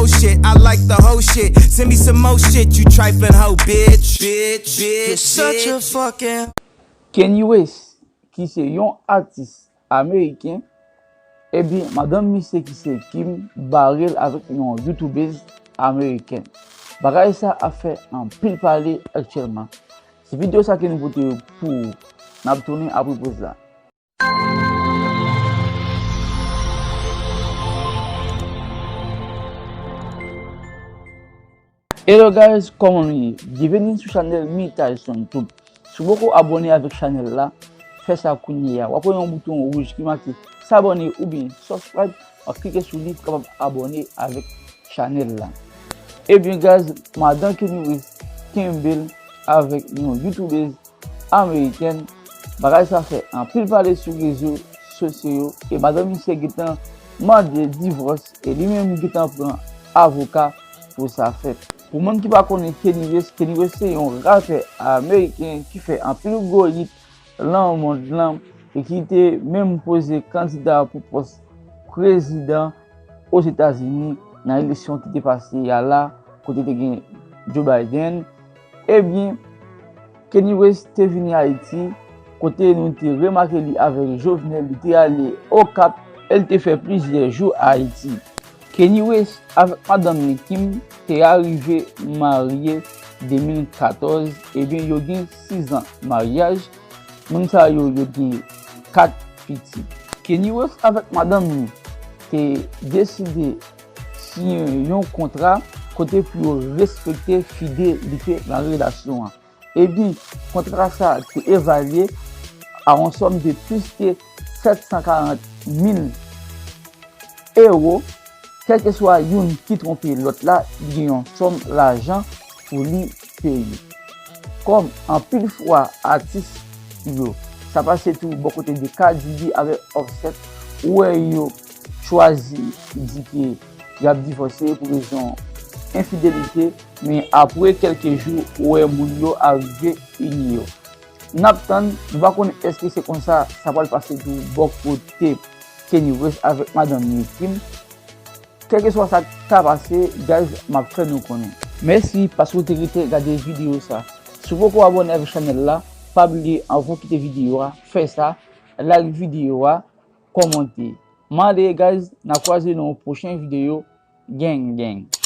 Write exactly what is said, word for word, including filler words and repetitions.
Shit, I like the whole shit. Send me some more shit, you trifling hoe, bitch. Bitch, bitch, you're such a fucking. Kanye West, ki se yon atis ameriken, ebyen, madanm misye ki se Kim bare l avèk yon youtubèz amerikèn. Bagay sa ap fè anpil pale aktyèlman. Se videyo sa ke nou pote pou ou. N ap tounen apre poz la. Hello guys, kòman nou ye? Byenveni sou chanèl Mi Tyson Tube. Si w poko abòne avèk chanèl la, fè sa kounye a. W ap wè yon bouton wouj ki make s'abonner oubyen subscribe, w ap klike sou li pou w kapab abòne avèk chanèl la. Ebyen guys, madan Kanye West kenbe l avèk yon youtubèz amerikèn. Bagay sa fè anpil pale sou rezo sosyo yo e madanm misye gentan mande divòs e li menm gentan pran avoka pou sa fèt. Pou moun ki pa konnen Kanye West, Kanye West se yon rapè ameriken ki fè anpil gwo hit lan mond lan e ki te menm poze kandida pou pòs prezidan Ozetazini nan eleksyon ki te pase a la, kote te gen Joe Biden. Ebyen, Kanye West te vini Ayiti, kote nou te remake li avèk Jovenel, li te ale Okap, e l te fè plizyè jou Ayiti. Kanye West avèk madanm li Kim te arive marye de mil katòz, ebyen yo gen sis an maryaj. Moun sa yo, yo gen kat pitit. Kanye West avèk madanm li te deside siyen yon kontra kote pou yo respekte fidelite nan relasyon an. Ebyen, kontra sa te evalye a yon sòm de plis ke sèt san karant mil ewo. Kèlkeswa youn ki twonpe lòt la, li gen yon sòm lajan pou li peye. Kòm anpil fwa atis yo, sa pase tou bò kote de Cardi B avèk Offset, ou wè yo chwazi di ke y ap divòse pou rezon enfidelite, men apre kèlke jou, ou wè moun yo arive ini yo. N ap tann, nou pa konnen èske se konsa sa pral pase tou bò kote Kanye West avèk madanm li Kim. Kèlkeswa sa k ta pase, guys, m ap fè nou konnen. Mèsi paske w te rete gade videyo sa. Si w poko abòne avèk chanèl la, pa bliye anvan w kite videyo a, fè sa, like videyo a, kòmante. Mande, guys, n a kwaze nan yon pwochen videyo. Gang, gang.